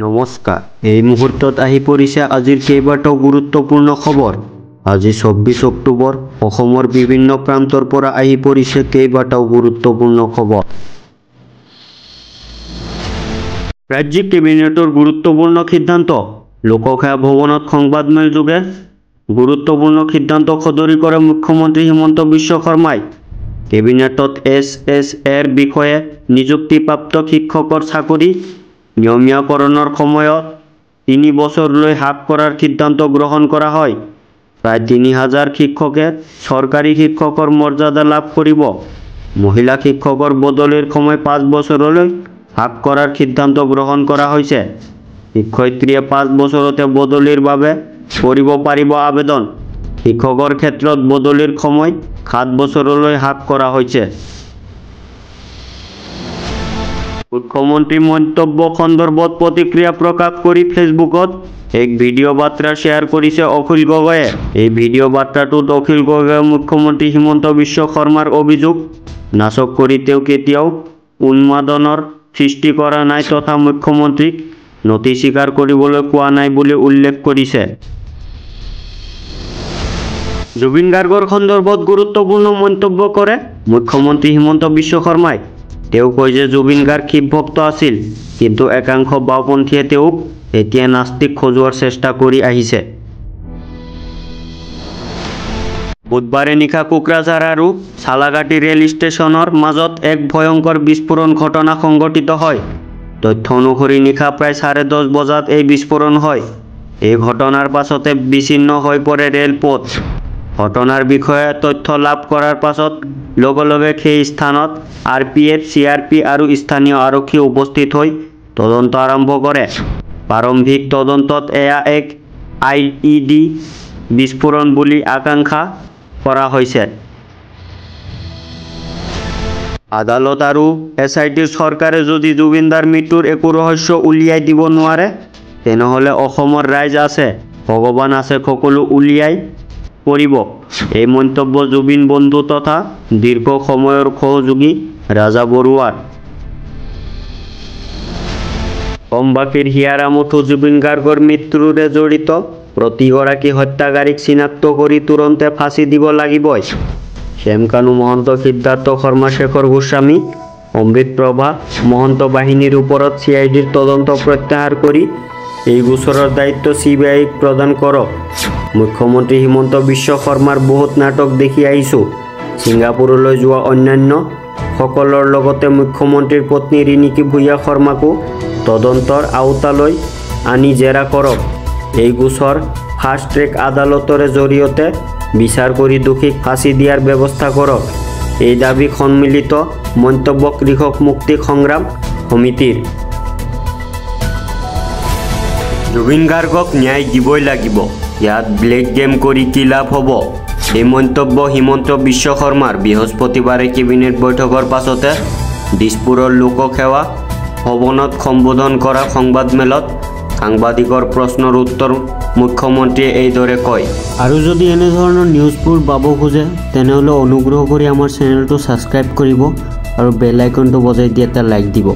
নমস্কাৰ, এই মুহূৰ্তত আহি পৰিছে আজিৰ কেইবাটাও গুৰুত্বপূৰ্ণ খবৰ। আজি 24 অক্টোবৰ, অসমৰ বিভিন্ন প্ৰান্তৰ পৰা আহি পৰিছে কেইবাটাও গুৰুত্বপূৰ্ণ খবৰ। ৰাজ্যিক কেবিনেটৰ গুৰুত্বপূৰ্ণ সিদ্ধান্ত। লোকসেৱা ভৱনত সংবাদমেলযোগে গুৰুত্বপূৰ্ণ সিদ্ধান্ত সদৰি কৰে মুখ্যমন্ত্ৰী হিমন্ত বিশ্ব শৰ্মাই। কেবিনেটত এছ এছ এৰ বিষয়ে নিযুক্তিপ্ৰাপ্ত শিক্ষকৰ চাকৰি নিয়মীয়াকৰণৰ সময়ত 3 বছৰলৈ হ্ৰাস কৰাৰ সিদ্ধান্ত গ্ৰহণ কৰা হয়। প্ৰায় 3000 শিক্ষকে চৰকাৰী শিক্ষকৰ মৰ্যাদা লাভ কৰিব। মহিলা শিক্ষকৰ বদলিৰ সময় 5 বছৰলৈ হ্ৰাস কৰাৰ সিদ্ধান্ত গ্ৰহণ কৰা হৈছে। শিক্ষয়িত্ৰীয়ে 5 বছৰতে বদলিৰ বাবে কৰিব পাৰিব আবেদন। শিক্ষকৰ ক্ষেত্ৰত বদলিৰ সময় 7 বছৰলৈ হ্ৰাস কৰা হৈছে। মুখ্যমন্ত্ৰী মন্তব্য সন্দৰ্ভত প্ৰতিক্ৰিয়া প্ৰকাশ কৰি ফেচবুকত এক ভিডিঅ' বাৰ্তা শ্বেয়াৰ কৰিছে অখিল গগৈয়ে। এই ভিডিঅ' বাৰ্তাটোত অখিল গগৈয়ে মুখ্যমন্ত্ৰী হিমন্ত বিশ্ব শৰ্মাৰ অভিযোগ নাকচ কৰি তেওঁ কেতিয়াও উন্মাদনাৰ সৃষ্টি কৰা নাই তথা মুখ্যমন্ত্ৰীক নথি স্বীকাৰ কৰিবলৈ কোৱা নাই বুলি উল্লেখ কৰিছে। জুবিন গাৰ্গৰ সন্দৰ্ভত গুৰুত্বপূৰ্ণ মন্তব্য কৰে মুখ্যমন্ত্ৰী হিমন্ত বিশ্ব শৰ্মাই। তেওঁ কয় যে জুবিন গাৰ্গ শিৱভক্ত আছিল, কিন্তু একাংশ বাওঁপন্থীয়ে তেওঁক এতিয়া নাস্তিক সজোৱাৰ চেষ্টা কৰি আহিছে। বুধবাৰে নিশা কোকৰাঝাৰ আৰু ছালাঘাটি ৰেল ষ্টেচনৰ মাজত এক ভয়ংকৰ বিস্ফোৰণ ঘটনা সংঘটিত হয়। তথ্য অনুসৰি নিশা প্ৰায় 10:30 বজাত এই বিস্ফোৰণ হয়। এই ঘটনাৰ পাছতে বিচ্ছিন্ন হৈ পৰে ৰেলপথ। ঘটনাৰ বিষয়ে তথ্য লাভ কৰাৰ পাছত লগে লগে সেই স্থানত R P F, C R P আৰু স্থানীয় আৰক্ষী উপস্থিত হৈ তদন্ত আৰম্ভ কৰে। প্ৰাৰম্ভিক তদন্তত এয়া এক I E D বিস্ফোৰণ বুলি আশংকা কৰা হৈছে। আদালত আৰু এছ I টিৰ চৰকাৰে যদি জুবিনদাৰ মৃত্যুৰ একো ৰহস্য উলিয়াই দিব নোৱাৰে, তেনেহ'লে অসমৰ ৰাইজ আছে, ভগৱান আছে, সকলো উলিয়াই পৰিব। এই মন্তব্য জুবিন বন্ধু তথা দীৰ্ঘ সময়ৰ সহযোগী ৰাজা বৰুৱাৰ। অসমবাসীৰ হিয়াৰ আমঠু জুবিন গাৰ্গৰ মৃত্যুৰে জড়িত প্ৰতিগৰাকী হত্যাকাৰীক চিনাক্ত কৰি তুৰন্তে ফাঁচি দিব লাগিবই। শ্যামকানু মহন্ত, সিদ্ধাৰ্থ শৰ্মা, শেখৰ গোস্বামী, অমৃতপ্ৰভা মহন্ত বাহিনীৰ ওপৰত চি I ডিৰ তদন্ত প্ৰত্যাহাৰ কৰি এই গোচৰৰ দায়িত্ব চি বি আইক প্ৰদান কৰক। মুখ্যমন্ত্ৰী হিমন্ত বিশ্ব শৰ্মাৰ বহুত নাটক দেখি আহিছোঁ। ছিংগাপুৰলৈ যোৱা অন্যান্য সকলৰ লগতে মুখ্যমন্ত্ৰীৰ পত্নী ৰিণিকী ভূঞা শৰ্মাকো তদন্তৰ আওতালৈ আনি জেৰা কৰক। এই গোচৰ ফাষ্ট ট্ৰেক আদালতৰে জৰিয়তে বিচাৰ কৰি দোষীক ফাঁচি দিয়াৰ ব্যৱস্থা কৰক। এই দাবী সন্মিলিত মন্তব্য কৃষক মুক্তি সংগ্ৰাম সমিতিৰ। জুবিন গাৰ্গক ন্যায় দিবই লাগিব, ইয়াত ব্লেক গেম কৰি কি লাভ হ'ব? এই মন্তব্য হিমন্ত বিশ্ব শৰ্মাৰ। বৃহস্পতিবাৰে কেবিনেট বৈঠকৰ পাছতে দিছপুৰৰ লোকসেৱা ভৱনত সম্বোধন কৰা সংবাদমেলত সাংবাদিকৰ প্ৰশ্নৰ উত্তৰ মুখ্যমন্ত্ৰীয়ে এইদৰে কয়। আৰু যদি এনেধৰণৰ নিউজবোৰ পাব খোজে তেনেহ'লে অনুগ্ৰহ কৰি আমাৰ চেনেলটো ছাবস্ক্ৰাইব কৰিব আৰু বেল আইকনটো বজাই দি এটা লাইক দিব।